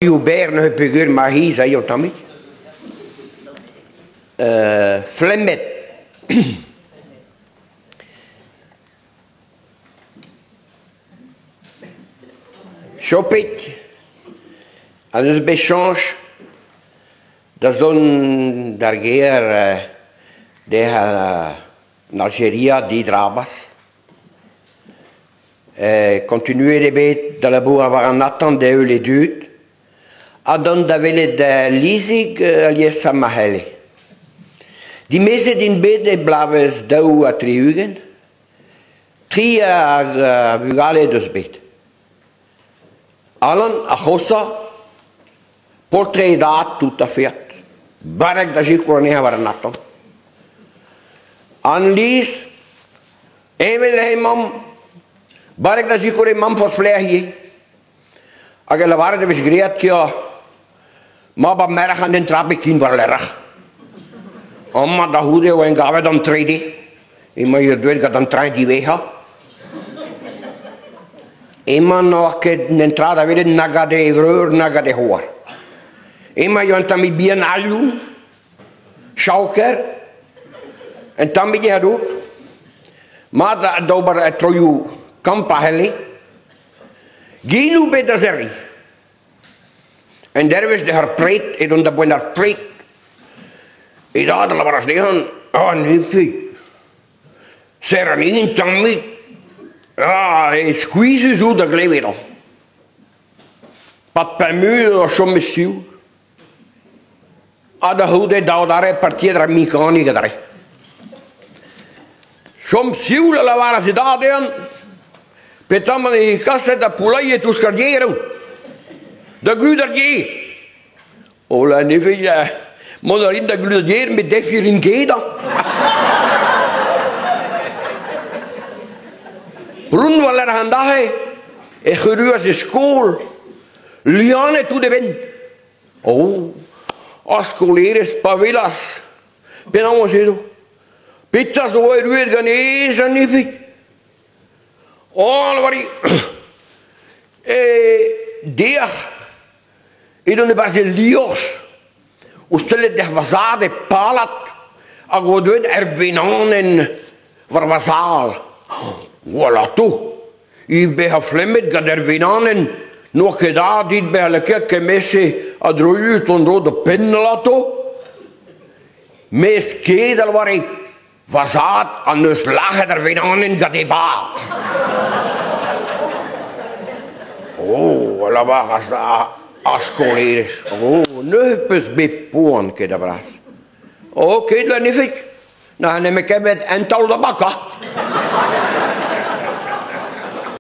Ober neuze peogwir ma c'hiz a ya un tammig. Flemmet. Chopet ha neus bet chañs da zont d'ar gêr dec'h an Aljeria didrabas. Kontinuet eo bet da labourat war an atant da heul e dud ha dont da welet Lizig aliesañ ma c'helle. Dimezet int bet e bloavezh 62, tri a vugale deus bet. Alan, ar c'hoshañ, paotr e dad tout-a-fet, barrek da sikour anezhañ war an atant. Annelise, Evel he mamm, barrek da sikour he mamm forzh pelec'h ivez. Hag e lavaret e vez graet kia mab ha merc'h an den trapet ken war-lerc'h. Amañ da c'houde e oa gavet an trede. Emañ eo deuet gant an treñ diwezhañ. Emañ n'oa ket un tra da welet na gant e vreur na gant e c'hoar. Emañ eo un tammig bihan alioù. Chaoker, un tammig eo adoù. Mat d'ober troioù kamp a c'helle. Genoù bet da serriñ. Un dervezh d'ar pred edon da boent ar pred. E dad a lavaras dezhañ "Ah, neuze, serr anezhi un tammig. Ah, skuizhus out da glevet hañ." 'Pad pemp eur o chom e sioul. Ha da c'houde dav adarre partiet ar mekanik adarre. Chom sioul a lavaras e dad dezhañ petra e kaset da poulailh e-touesk ar gêr eo. Da glud ar gêr. O la nevez mont a rin da glud ar gêr met defiñ rin ket hañ. Pront war-lerc'h an dac'he ec'h erruas e skol lianet out e benn. Oh, ar skolaerez pa welas penaos edo. Petra zo erruet ganez, an Ifig? Oh, lavari, e dec'h edon e-barzh el liorzh o sellet dec'h va zad e palat hag oa deuet er venanenn war va zal. Voilà tout. I bezañ flemmet gant er venanenn n'oa ket aet dit bezañ lakaet kement-se a-droioù tont-dro da penn alato. Mes ket a lavare va zad en deus lazhet ar venanenn gant e bal. Oh, a lavaras ar skolaerez, oh, neuze 'peus bet poan ket a-vras. Oh, ket, Lanifig, na n'em ket bet un taol da bakañ.